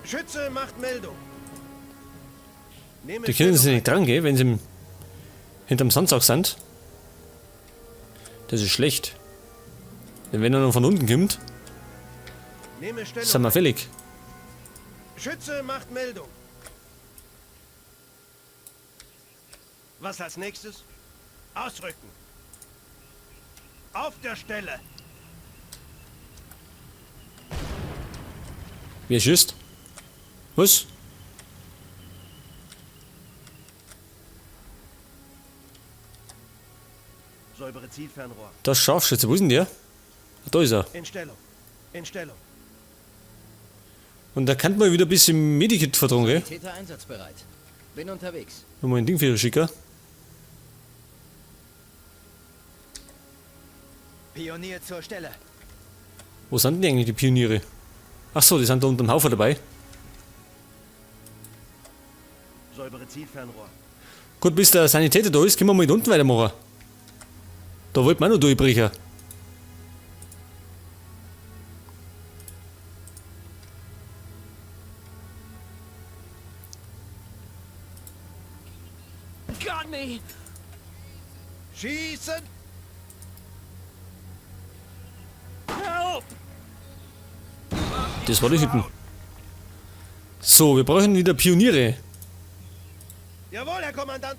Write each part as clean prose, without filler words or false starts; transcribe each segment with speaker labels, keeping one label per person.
Speaker 1: Schütze macht Meldung. Nehme
Speaker 2: Die können sie
Speaker 1: Stellung
Speaker 2: nicht dran gehen, wenn sie hinterm Sandsack sind. Das ist schlecht. Denn wenn er noch von unten kommt,
Speaker 1: ein. Nehme Stellung
Speaker 2: sind wir
Speaker 1: ein.
Speaker 2: fällig.
Speaker 1: Schütze macht Meldung. Was als nächstes? Ausrücken. Auf der Stelle.
Speaker 2: Wer schießt? Was?
Speaker 1: Säubere Zielfernrohr.
Speaker 2: Das Scharfschütze, wo ist denn der? Ah, da ist er.
Speaker 1: In Stellung. In Stellung.
Speaker 2: Und da kann man wieder ein bisschen Medikit vertragen, gell?
Speaker 3: Täter einsatzbereit. Bin unterwegs.
Speaker 2: Nochmal ein Ding für schicker.
Speaker 4: Pionier zur Stelle.
Speaker 2: Wo sind denn eigentlich die Pioniere? Ach so, die sind da unterm Haufen dabei.
Speaker 1: Säubere Zielfernrohr.
Speaker 2: Gut, bis der Sanitäter da ist, können wir mal unten weitermachen. Da wollten wir auch noch durchbrechen.
Speaker 5: Got me!
Speaker 1: Schießen!
Speaker 5: Help!
Speaker 2: Das war die Hütten. So, wir brauchen wieder Pioniere.
Speaker 1: Jawohl, Herr Kommandant.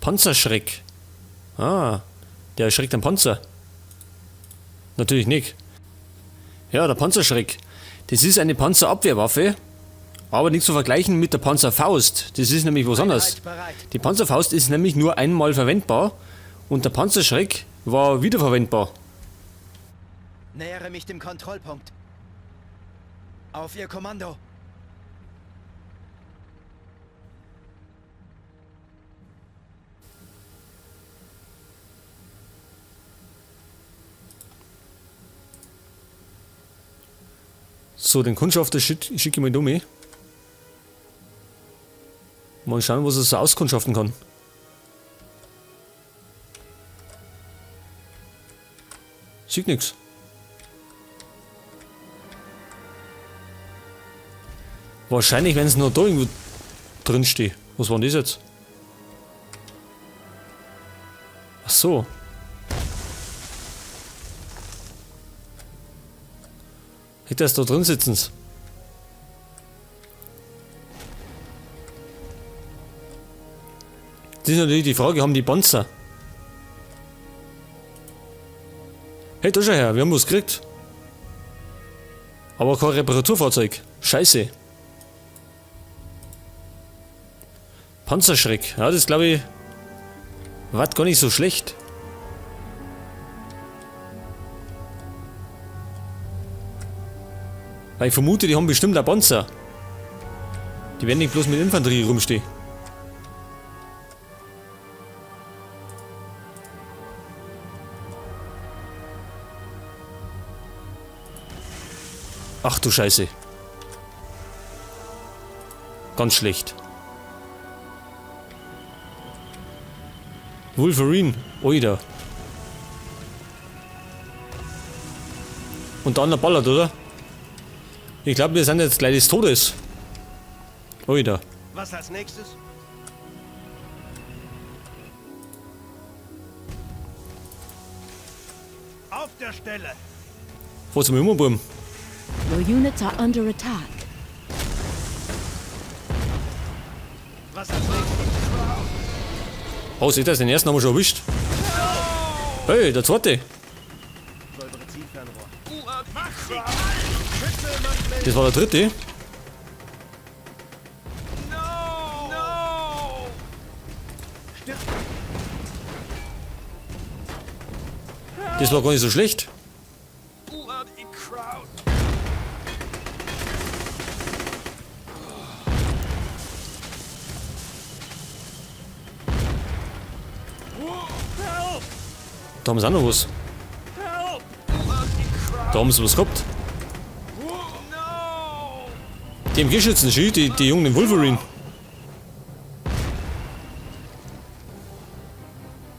Speaker 2: Panzerschreck. Ah, der erschreckt am Panzer. Natürlich nicht. Ja, der Panzerschreck. Das ist eine Panzerabwehrwaffe, aber nicht zu vergleichen mit der Panzerfaust. Das ist nämlich was anderes.
Speaker 4: Einheit bereit.
Speaker 2: Die Panzerfaust ist nämlich nur einmal verwendbar und der Panzerschreck war wiederverwendbar.
Speaker 4: Nähere mich dem Kontrollpunkt. Auf Ihr Kommando.
Speaker 2: So, den Kundschafter schicke ich mal dumm. Mal schauen, was er so auskundschaften kann. Sieht nix. Wahrscheinlich, wenn es nur da irgendwo drin steht. Was war denn das jetzt? Ach so. Hätte das da drin sitzen. Das ist natürlich die Frage, haben die Panzer? Hey, da schau her, wir haben was gekriegt. Aber kein Reparaturfahrzeug. Scheiße. Panzerschreck. Ja, das glaube ich, war gar nicht so schlecht. Weil ich vermute, die haben bestimmt auch Panzer. Die werden nicht bloß mit Infanterie rumstehen. Ach du Scheiße. Ganz schlecht. Wolverine, oida. Und dann der ballert, oder? Ich glaube, wir sind jetzt gleich des Todes. Oida.
Speaker 1: Was als nächstes? Auf der Stelle.
Speaker 2: Wo zum Immerbuben?
Speaker 6: Your units are under attack.
Speaker 1: Was als nächstes?
Speaker 2: Oh, seht ihr das? Den ersten haben wir schon erwischt. Hey, der zweite.
Speaker 1: Säubere Zielfernrohr. Mach sie kalt! Schütze macht Meldung.
Speaker 2: Das war der dritte.
Speaker 5: No! No!
Speaker 2: Das war gar nicht so schlecht.
Speaker 5: Bloody crowd! Help!
Speaker 2: Da haben sie auch noch was.
Speaker 5: Help! Bloody crowd!
Speaker 2: Da haben sie was gehabt.
Speaker 5: No!
Speaker 2: Die MG-Schützen, schau, die jungen Wolverine.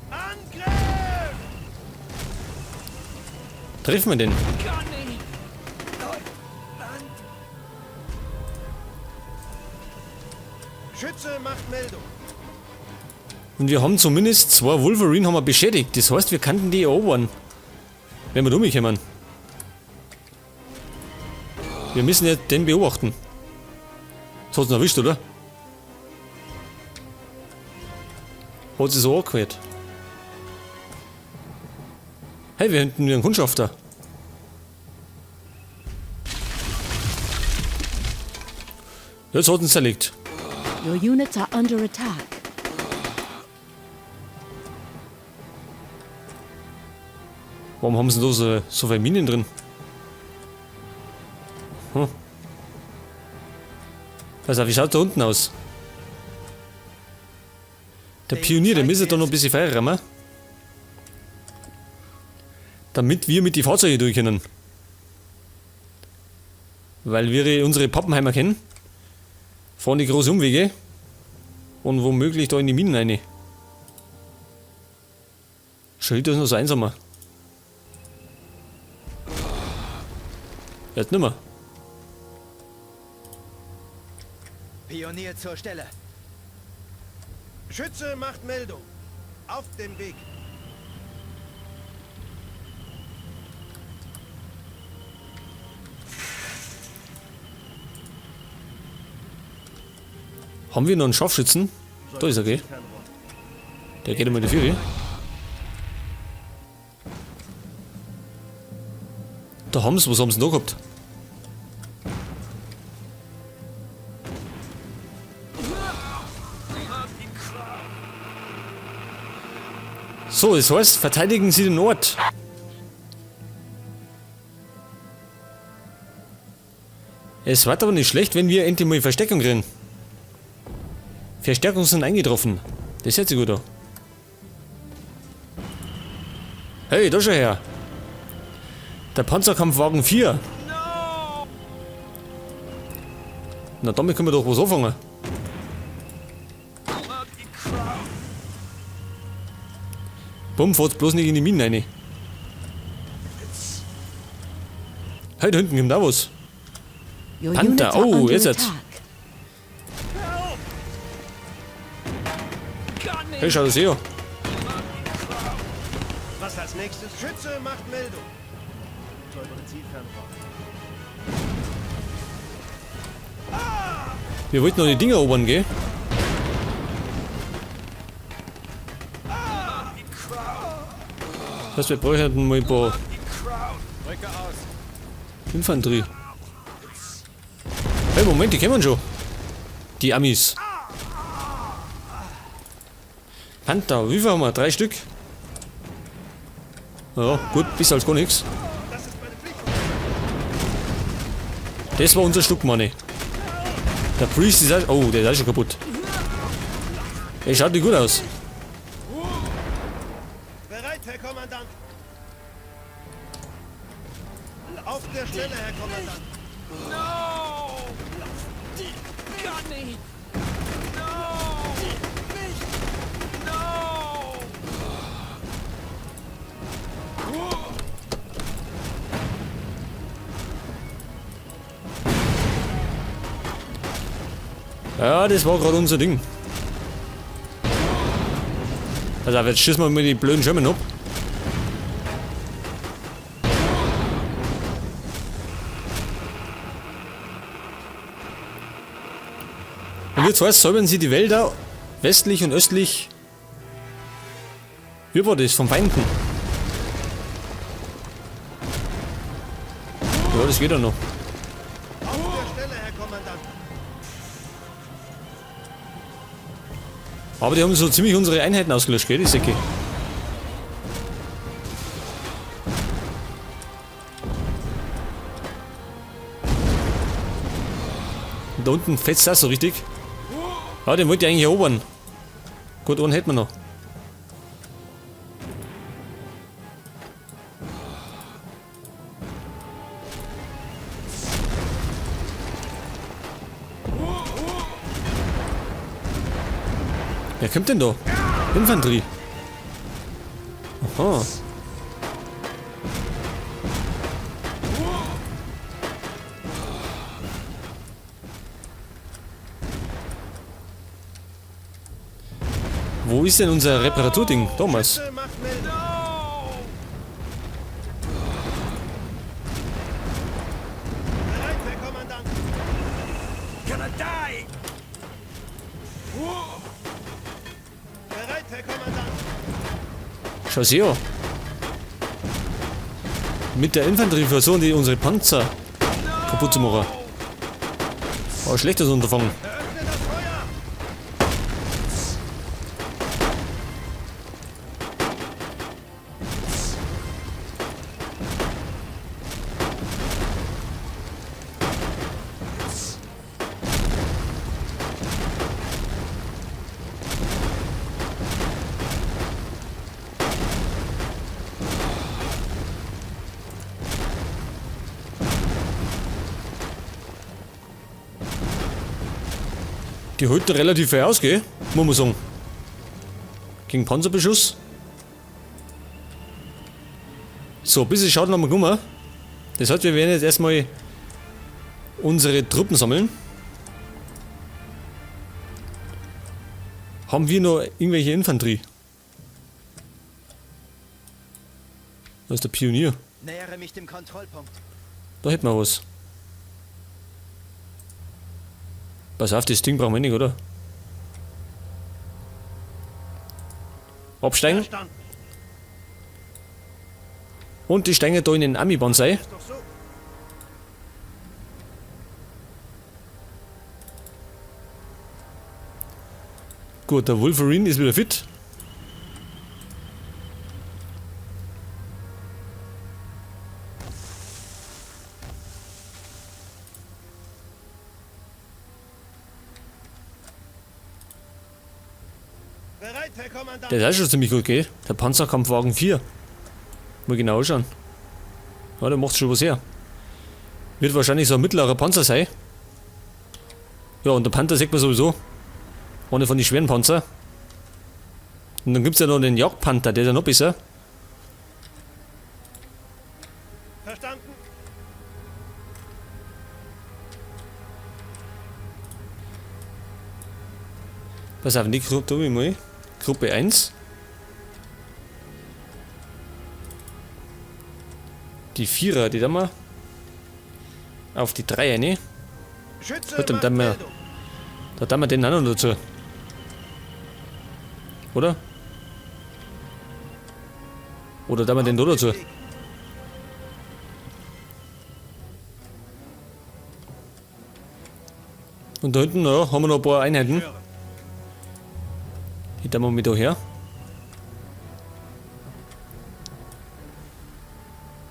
Speaker 1: Angriff!
Speaker 2: Treffen wir den?
Speaker 5: Got me!
Speaker 1: Schütze macht Meldung.
Speaker 2: Und wir haben zumindest 2 Wolverine haben wir beschädigt. Das heißt, wir könnten die erobern. Wenn wir da rumkommen. Wir müssen ja den beobachten. Das hat's noch erwischt, oder? Hat sie so angehört. Hey, wir hinten einen Kundschafter. Jetzt hat uns zerlegt.
Speaker 6: Your units are under attack.
Speaker 2: Warum haben sie denn da so viele Minen drin? Pass auf, wie schaut da unten aus? Der Pionier, der müsste da noch ein bisschen Feuer rammen. Damit wir mit die Fahrzeuge durch können. Weil wir unsere Pappenheimer kennen. Fahren die großen Umwege. Und womöglich da in die Minen rein. Schild ist noch so einsamer. Jetzt nimmer.
Speaker 4: Pionier zur Stelle.
Speaker 1: Schütze macht Meldung. Auf dem Weg.
Speaker 2: Haben wir noch einen Scharfschützen? Da ist er, gell? Der geht immer in die Führe. Da haben sie, was haben sie denn da gehabt? So, das heißt, verteidigen Sie den Ort. Es war aber nicht schlecht, wenn wir endlich mal Verstärkung kriegen. Verstärkungen sind eingetroffen. Das hört sich gut an. Hey, da schau her. Der Panzerkampfwagen 4. Na, damit können wir doch was anfangen. Bumm, fahrt's bloß nicht in die Minen rein. Hey, da hinten kommt auch was.
Speaker 6: Your
Speaker 2: Panther,
Speaker 6: units are
Speaker 2: oh,
Speaker 6: under
Speaker 2: jetzt hat's.
Speaker 6: attack.
Speaker 2: Hey, schau das her.
Speaker 1: Was als nächstes? Schütze macht Meldung. Säubere Zielfernrohr.
Speaker 2: Wir wollten noch die Dinger erobern, gell? Das heißt, wir bräuchten mal ein paar Infanterie. Hey, Moment, die kommen schon. Die Amis. Panther, wie viel haben wir? 3 Stück? Ja, gut, besser als gar nichts. Das war unser Stück, Manni. Der Priest ist auch, oh, der ist auch schon kaputt. Ey, schaut nicht gut aus.
Speaker 1: Bereit, Herr Kommandant. Auf der Stelle, Herr Kommandant.
Speaker 5: No! Got me! No! Nicht! No!
Speaker 2: Ja, das war gerade unser Ding. Also jetzt schießen wir mal die blöden Schirme ab. Und jetzt heißt, säubern sie die Wälder westlich und östlich. Wie war das? Vom Feinden. Ja, das geht ja noch.
Speaker 1: Auf der Stelle, Herr Kommandant.
Speaker 2: Aber die haben so ziemlich unsere Einheiten ausgelöscht, gell, die Säcke. Und da unten fetzt das so richtig. Ja, den wollte ich eigentlich erobern. Gut, einen hätten wir noch. Wer kommt denn da? Infanterie. Aha. Wo ist denn unser Reparaturding, Thomas?
Speaker 1: Schütze macht Meldung. Bereit, Herr Kommandant.
Speaker 5: Gonna die!
Speaker 1: Bereit, Herr Kommandant.
Speaker 2: Schau sie an. Mit der Infanterie versuchen die unsere Panzer kaputt zu machen. War ein schlechtes Unterfangen.
Speaker 1: Eröffne das Feuer.
Speaker 2: Die halten relativ viel aus, gell? Muss man sagen. Gegen Panzerbeschuss. So, ein bisschen Schaden haben wir genommen. Das heißt, wir werden jetzt erstmal unsere Truppen sammeln. Haben wir noch irgendwelche Infanterie? Da ist der Pionier.
Speaker 4: Nähere mich dem Kontrollpunkt.
Speaker 2: Da hätten wir was. Pass auf, das Ding brauchen wir nicht, oder? Absteigen.
Speaker 1: Verstanden.
Speaker 2: Und die steigen da in den Ami-Banzai.
Speaker 1: Ist doch so.
Speaker 2: Gut, der Wolverine ist wieder fit.
Speaker 1: Bereit, Herr Kommandant.
Speaker 2: Der ist auch schon ziemlich gut, gell? Der Panzerkampfwagen 4. Mal genau schauen. Ja, der macht schon was her. Wird wahrscheinlich so ein mittlerer Panzer sein. Ja, und der Panther sieht man sowieso. Einer von den schweren Panzer. Und dann gibt's ja noch den Jagdpanther, der ist ja noch besser.
Speaker 1: Verstanden.
Speaker 2: Pass auf, die Gruppe, mal. Gruppe 1. Die Vierer, die da mal auf die 3, ne?
Speaker 1: Schütze
Speaker 2: Gut, dann
Speaker 1: macht
Speaker 2: tun wir
Speaker 1: Meldung.
Speaker 2: Da tun wir den auch noch dazu. Oder? Oder tun wir den da dazu? Und da hinten, ja, haben wir noch ein paar Einheiten. Die tun wir mit da her.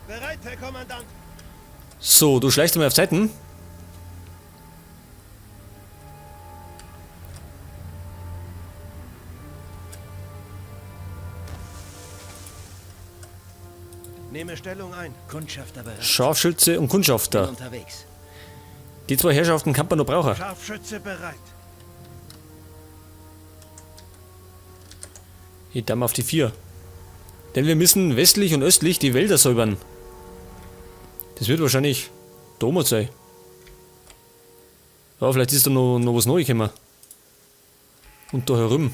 Speaker 1: Bereit, Herr Kommandant.
Speaker 2: So, du schleichst mal auf Zeiten.
Speaker 1: Nehme Stellung ein.
Speaker 3: Kundschafter bereit.
Speaker 2: Scharfschütze und Kundschafter.
Speaker 3: Bin unterwegs.
Speaker 2: Die zwei Herrschaften kann man noch brauchen.
Speaker 1: Scharfschütze bereit.
Speaker 2: Ich damm auf die 4. Denn wir müssen westlich und östlich die Wälder säubern. Das wird wahrscheinlich Domot sein. Ja, vielleicht ist da noch was Neues gekommen. Und da herum.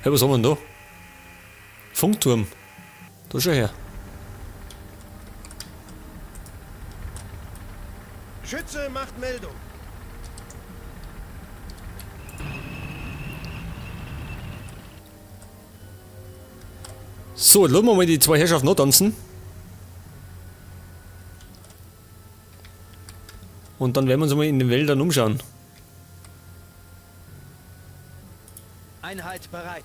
Speaker 2: Hey, was haben wir denn da? Funkturm. Da schau her.
Speaker 1: Schütze macht Meldung.
Speaker 2: So, jetzt lassen wir mal die zwei Herrschaften noch tanzen. Und dann werden wir uns mal in den Wäldern umschauen.
Speaker 4: Einheit bereit.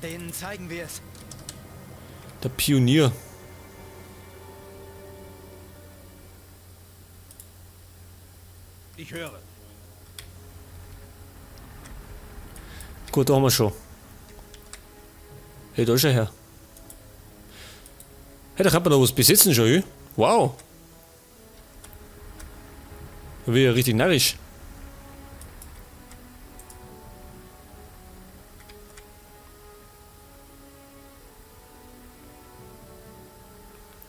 Speaker 4: Denen zeigen wir es.
Speaker 2: Der Pionier.
Speaker 1: Ich höre.
Speaker 2: Gut, da haben wir schon. Hey, da ist er her. Hey, da kann man noch was besitzen schon, hä? Wow. Da wird ja richtig narrisch.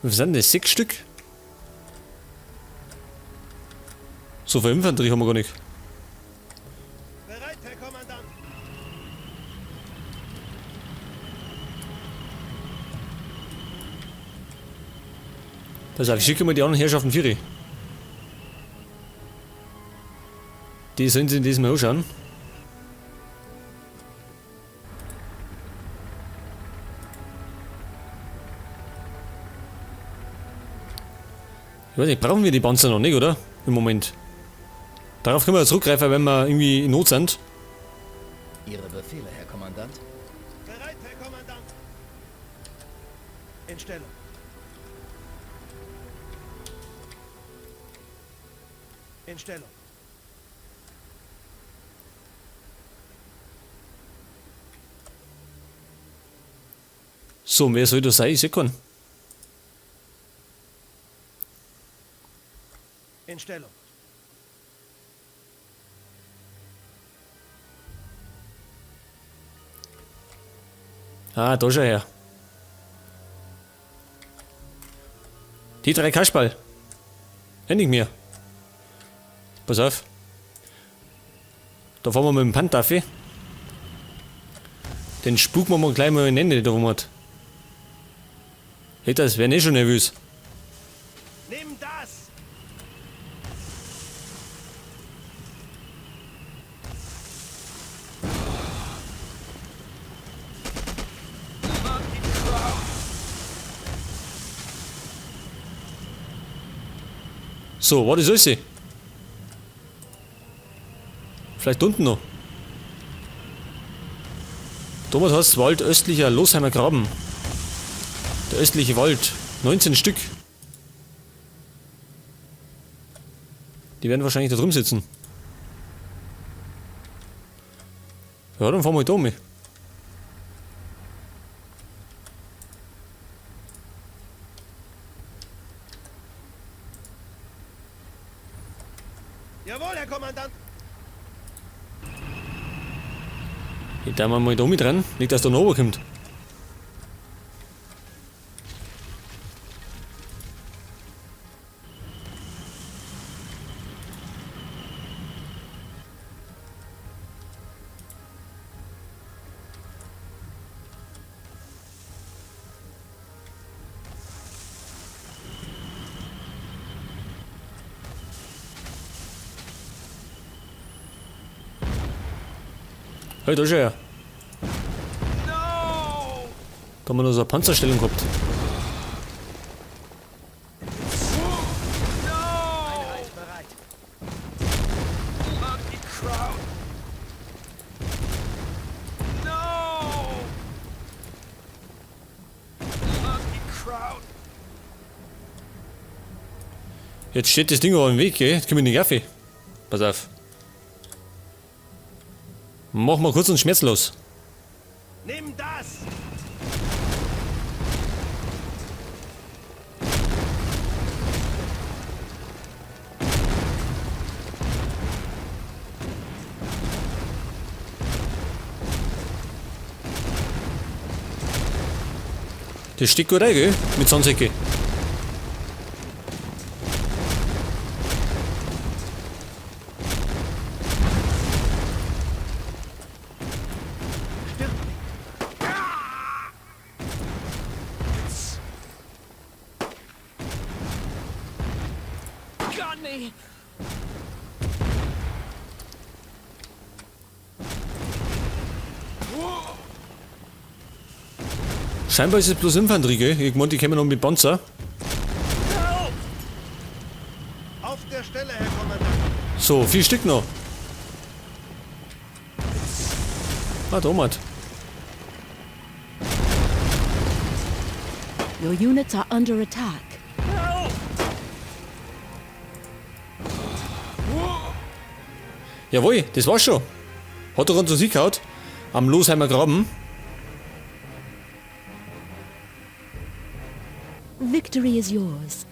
Speaker 2: Was sind das? 6 Stück? So viel Infanterie haben wir gar nicht.
Speaker 1: Bereit, Herr Kommandant.
Speaker 2: Pass auf, ich schicke mal die anderen Herrschaften Vieri. Die sollen sich das mal anschauen. Ich weiß nicht, brauchen wir die Panzer noch nicht, oder? Im Moment. Darauf können wir zurückgreifen, wenn wir irgendwie in Not sind.
Speaker 3: Ihre Befehle, Herr Kommandant.
Speaker 1: Bereit, Herr Kommandant. In Stellung. In Stellung.
Speaker 2: So, und wer soll das sein? Ich seh keinen.
Speaker 1: In Stellung.
Speaker 2: Ah, da schau her. Die drei Kasperl. Endlich mir. Pass auf. Da fahren wir mit dem Pantaffi. Den spucken wir mal gleich mal in Ende, da rum hat. Hey, das wäre eh schon nervös.
Speaker 1: Nimm das!
Speaker 2: So, was ist alles? Vielleicht unten noch. Thomas heißt Wald östlicher Losheimer Graben. Der östliche Wald. 19 Stück. Die werden wahrscheinlich da drüben sitzen. Ja, dann fahren wir halt da um.
Speaker 1: Jawohl, Herr Kommandant.
Speaker 2: Ich da mal da mit dran. Nicht, dass da noch oben kommt. Hey, da ist er ja. Da haben wir noch so eine Panzerstellung gehabt.
Speaker 4: Einheit bereit.
Speaker 2: Jetzt steht das Ding aber im Weg, gell? Jetzt komm ich nicht auf. Pass auf. Mach mal kurz und schmerzlos.
Speaker 1: Nimm das!
Speaker 2: Das steht gut rein, gell? Mit Sandsäcke. Scheinbar ist es bloß Infanterie, gell? Ich meine, die kämen noch mit Panzer.
Speaker 1: Auf der Stelle, Herr Kommandant.
Speaker 2: So, 4 Stück noch. Ah, da oben.
Speaker 6: Your units are under attack.
Speaker 2: Jawohl, das war's schon. Hat er uns Sieg gehauen. Am Losheimer Graben.
Speaker 6: Victory is yours.